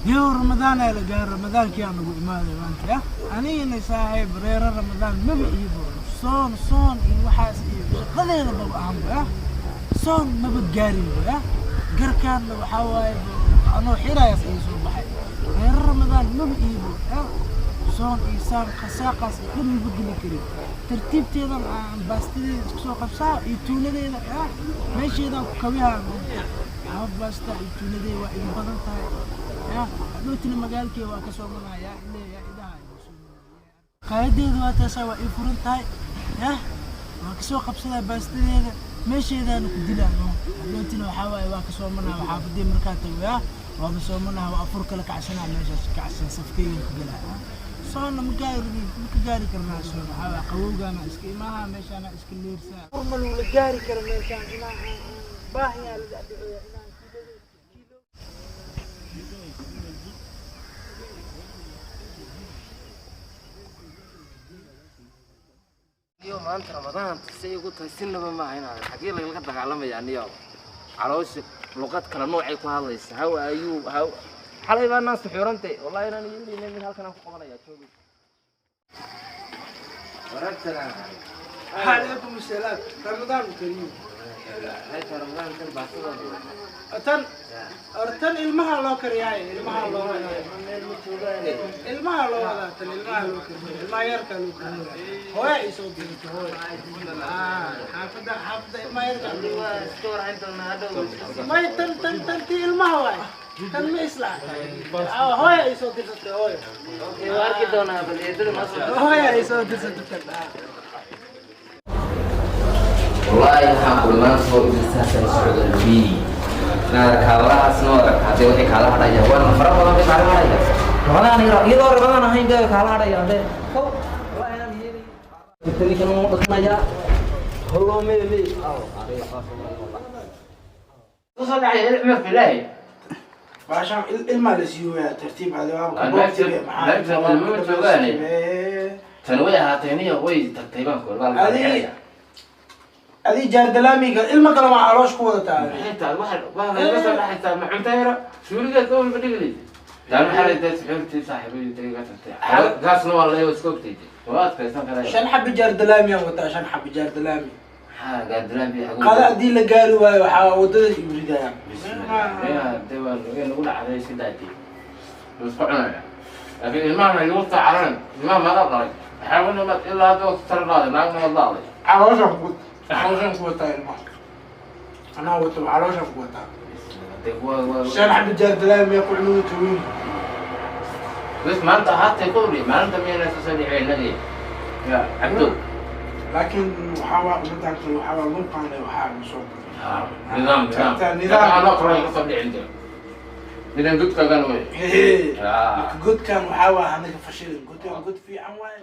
Yow Ramadaan ayaa la gaaray, Ramadaankii aan ugu imaaday maanta. Ya anigana saaxiib reero Ramadaan maba iibo, soon soon iyo waxaas iyo shaqadeeda maba ahanba. Ya soon maba gaarinba, ya garkaanna waxaa waaye anoo xirayaas ii soo baxay. Reero Ramadaan maba iibo, ya soon iyo saan qasaaqaas iyo dhan maba geli karin. Tartiibteedan aan baastadeeda isku soo qabsaa iyo tuunadeeda, ya meesheedaan ku kabihaa. Haba baasta iyo tuunadeeda waa iga badan tahay. Ya hadhowtina magaalkee waa ka soo manaya ile yaa idhaha. Qaayadeeda waa taasaa, waa ii furan tahay. Ya waa kasoo qabsadaa baastadeeda, meesheedaana ku dilaa. No hadhowtina waxaa waaye waa kasoo manaa, xaafadii markaa tago, ya waaba soo manaa, waa afur kala kacsanaa, meeshaas kacsan safkeygan ku gelaa. Soonna ma gaari, ma ka gaari karnaa soon. Waxaa waaye qabowgaana iska imaaha, meeshaana iska leersaa, ma lagula gaari karo meeshaan inaan baahiyaa la dhexdhexooya inaan kilo. Iyo maanta Ramadaan say ugu tahay sinaba maaha inaad xagee lagaga dagaalamaya. Aniyo caloosha luqad kala noocay ku hadlaysa. How are you? How xalay baa naan suxuurantay, wallahi inaan yeelayna mid halkan aan ku qabanaya joogi. Waraabsanaa. Calaykum asalaam, Ramadaan kariim. Maxay Ramadaan kan baasada? Tan tan ilmaha loo kariyaay, ilmaha loo wadaa. Meel ma joogaane. Ilmaha loo wadaa tan, ilmaha loo kariyaa, ilmaha yarka loo kariyaa. Hooya ay soo diratay, hooya xaafadda, xaafadda ilmaha yarka loo Waa iska warhayn doonaa hadhow. May tan tan tan tii ilmaha waay tan, ma isla hooya ay soo dirsatay, hooya. Okay, waa arki doonaa bal eedada ma soo. Hooya ay soo dirsatay tan. Wallaahi waxaan kuli maanta soo ibsaasaan socda lumiini naada kaabadahaasna waa aragta haddee waxay kaala hadhayaan waa fara badan bay kaala hadhayaan Ramadaan iyadoo Ramadaan ahayn bay kaala hadhayaan de kow. Wallaahi inaan yeelay ninkan uu dhaqmayaa hollo meele aw soo dhacay cumar bilaahi. Baashaan ilmaa la siiyoyaa, tartiib adi. Naagta ilmo ma joogaane. Tan way ahaatee niyo way tagtay baan kuur baa la Adi jaardalaamiga ilma kale waa caloosh ku wadataa. Maxay tahay waxa waa laga soo dhaxaysaa? Ma cunto yara suuligeed ka walba dhigilay taan maxaa la tahay suxuurtii saaxiibadii tagay ka tagtay, gaasna waa la iska ogtay, waa adkaysan karaya. 5 xabo jaardalaami aan wataa, 5 xabo jaardalaami. Maxaa gaadilaan bi? Qada haddii la gaari waayo waxaa wadada igu ridayaan. Bismillah, de waa nagu dhacday, iska daatay isku cunaya, laakiin ilmaha igu tacaran. Ilmaha maada dhalay waxaa weli ilaa hadda waa tara qaaday naagna waad laacday. Calooshaan ku, calooshaan ku wataa ilmaha, anaa wato, calooshaan ku wataa. De waa 5 xabo jaardalaami ku cunuda taweyn. Bas maanta ahaatay qowli maalinta miyayna soo soo dhicin inagii ya Cabdo. Laakiin waxaa waa ummadaan kale, waxaa waa luuqaan le, waxaa la soo nidaam nidaam. Nidaam. Anoo kale ka soo dhicin de nidaam godkaagan wey. Marka godkan waxaa waa hanaga fashilin, godkan god fiican waaye.